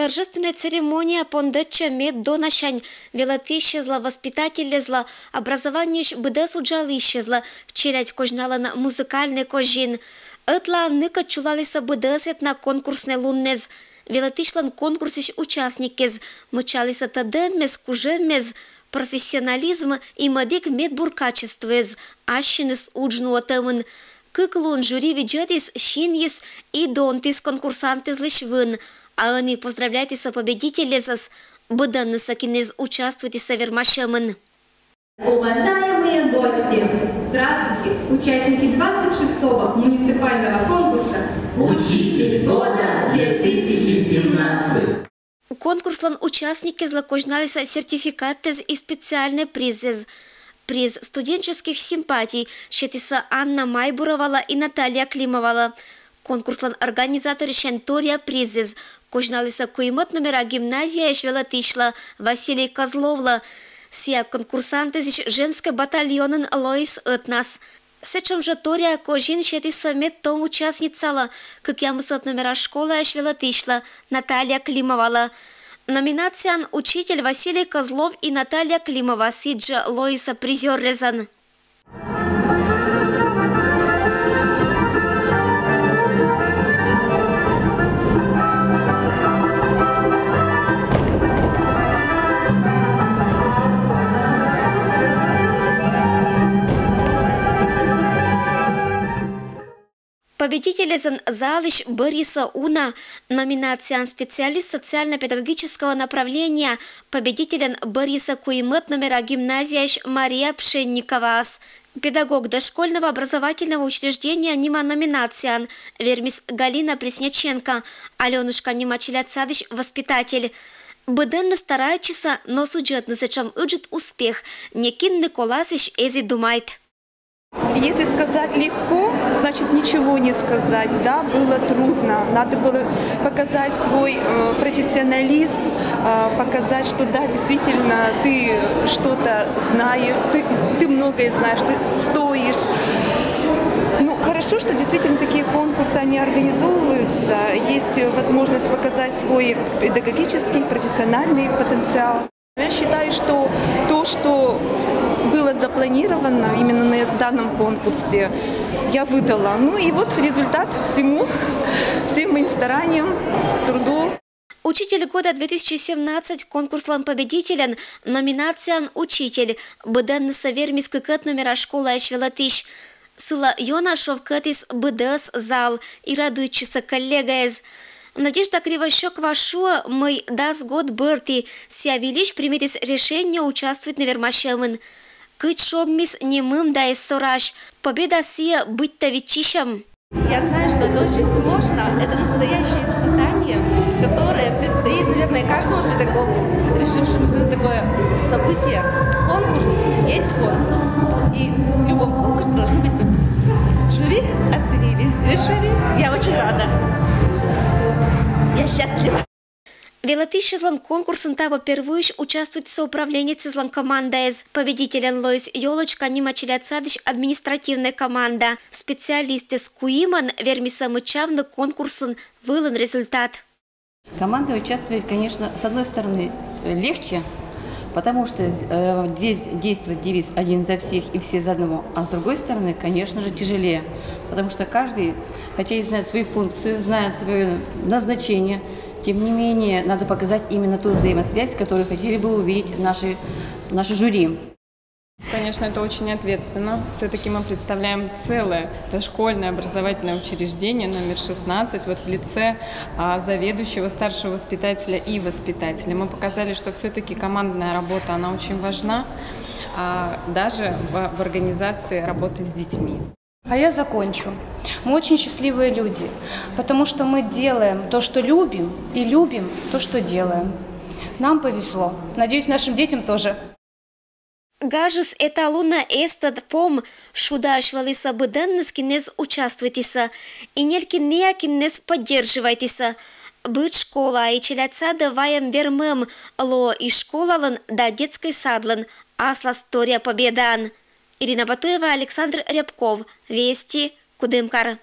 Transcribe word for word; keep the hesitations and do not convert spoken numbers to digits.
Торжественная церемония пондӧтчӧ мед донасянь велӧтысьӧзлӧ, воспитательӧзлӧ, образованиеысь быдӧс уджалысьӧзлӧ челядь козьналӧны музыкальнӧй козин. Ӧтлаын ныкӧд чулалісӧ быдӧс этна конкурснӧй луннэз. Велӧтысьлӧн конкурсысь участниккез мыччалісӧ тӧдӧммес, кужӧммес, профессионализм и мӧдик медбур качествоез ассьыныс удж нуӧтӧмын. Кык лун жюри видзӧдіс, синйис и донтіс конкурсантэзлысь вын, а ӧні поздравляйтісӧ победителезӧс, быдӧннысӧ кинэз участвуйтісӧ вермасьӧмын. Уважаемые гости! Здравствуйте! Участники двадцать шестого муниципального конкурса «Учитель года две тысячи семнадцать». Конкурслӧн участникезлы козьналісӧ сертификаттэз и специальнӧй призэз. Приз студенческих симпатий сетісӧ Анна Майбуровалы и Наталья Климовалы. Конкурслӧн организаторъясянь торъя призэз козьналісӧ куимӧд номера гимназияысь велӧтысьлы Василий Козловлы. Сійӧ конкурсантэзысь женскӧй батальонын лоис ӧтнас. Сэтшӧм жӧ торъя козин сетісӧ медтом участницалы, кыкъямысӧд номера школаысь велӧтысьлы Наталья Климовалы. Номинацияын «Учитель» Василий Козлов и Наталья Климова сідзжӧ лоисӧ призёррезӧн. Победителезӧн залысь бӧрйисӧ уна. Номинацияын «Специалист социально-педагогического направления» победительӧн бӧрйисӧ куимӧд номера гимназияысь Мария Пшенниковаӧс. «Педагог дошкольного образовательного учреждения» нима номинацияын вермис Галина Пресняченко, «Алёнушка» нима челядьсадысь воспитатель. Быдӧнныс старайтчисӧ, но судзӧдны сэтшӧм ыджыд успех некинныколасысь эз и думайт. Если сказать легко, значит ничего не сказать. Да, было трудно. Надо было показать свой э, профессионализм, э, показать, что да, действительно, ты что-то знаешь, ты, ты многое знаешь, ты стоишь. Ну, хорошо, что действительно такие конкурсы, они организовываются. Есть возможность показать свой педагогический, профессиональный потенциал. Я считаю, что то, что было запланировано именно на данном конкурсе, я выдала. Ну и вот результат всему, всем моим стараниям, труду. «Учитель года две тысячи семнадцать» конкурслӧн победительӧн номинацияын «Учитель» быдӧннысӧ вермис кыкӧд номера школаысь велӧтысь. Сылы ёна шов кӧтіс быдӧс зал и радуйтчисӧ коллегаэз. Надежда Кривощёкова шуӧ, мый дас год бӧрти сійӧ вильысь примитіс решение участвуйтны вермасьӧмын. Кыдз шогмис, нимым да эз сорась. Победа сійӧ быттьӧ виччысьӧм. Я знаю, что это очень сложно. Это настоящее испытание, которое предстоит, наверное, каждому педагогу, решившемуся на такое событие. Конкурс есть конкурс. И в любом конкурсе должны быть победители. Жюри оценили, решили. Я очень рада. Я счастлива. Велӧтысьӧзлӧн конкурсын таво первойысь участвуйтісӧ управленецъяслӧн командаэз. Победительӧн лоис «Ёлочка» нима челядьсадысь административнӧй команда. Специалистэз куимӧн вермисӧ мыччавны конкурсын вылын результат. Команда участвовать, конечно, с одной стороны, э, легче, потому что э, здесь действует девиз «Один за всех и все за одного», а с другой стороны, конечно же, тяжелее, потому что каждый, хотя и знает свои функции, знает свое назначение, тем не менее надо показать именно ту взаимосвязь, которую хотели бы увидеть наши, наши жюри. Конечно, это очень ответственно. Все-таки мы представляем целое дошкольное образовательное учреждение номер шестнадцать, вот в лице а, заведующего, старшего воспитателя и воспитателя. Мы показали, что все-таки командная работа, она очень важна, а, даже в, в организации работы с детьми. А я закончу. Мы очень счастливые люди, потому что мы делаем то, что любим, и любим то, что делаем. Нам повезло. Надеюсь, нашим детям тоже. Гажыс эталунӧ эстӧд пом шудаӧсь вӧлісӧ быдӧнныс, кинэз участвуйтісӧ, и нелькинъя, кинэз поддерживайтісӧ. Быд школа и челядьсадӧ вайӧм вермӧм лоӧ и школалӧн да детскӧй садлӧн аслас торъя победаӧн. Ирина Батуева, Александр Рябков, «Вести», Кудымкар.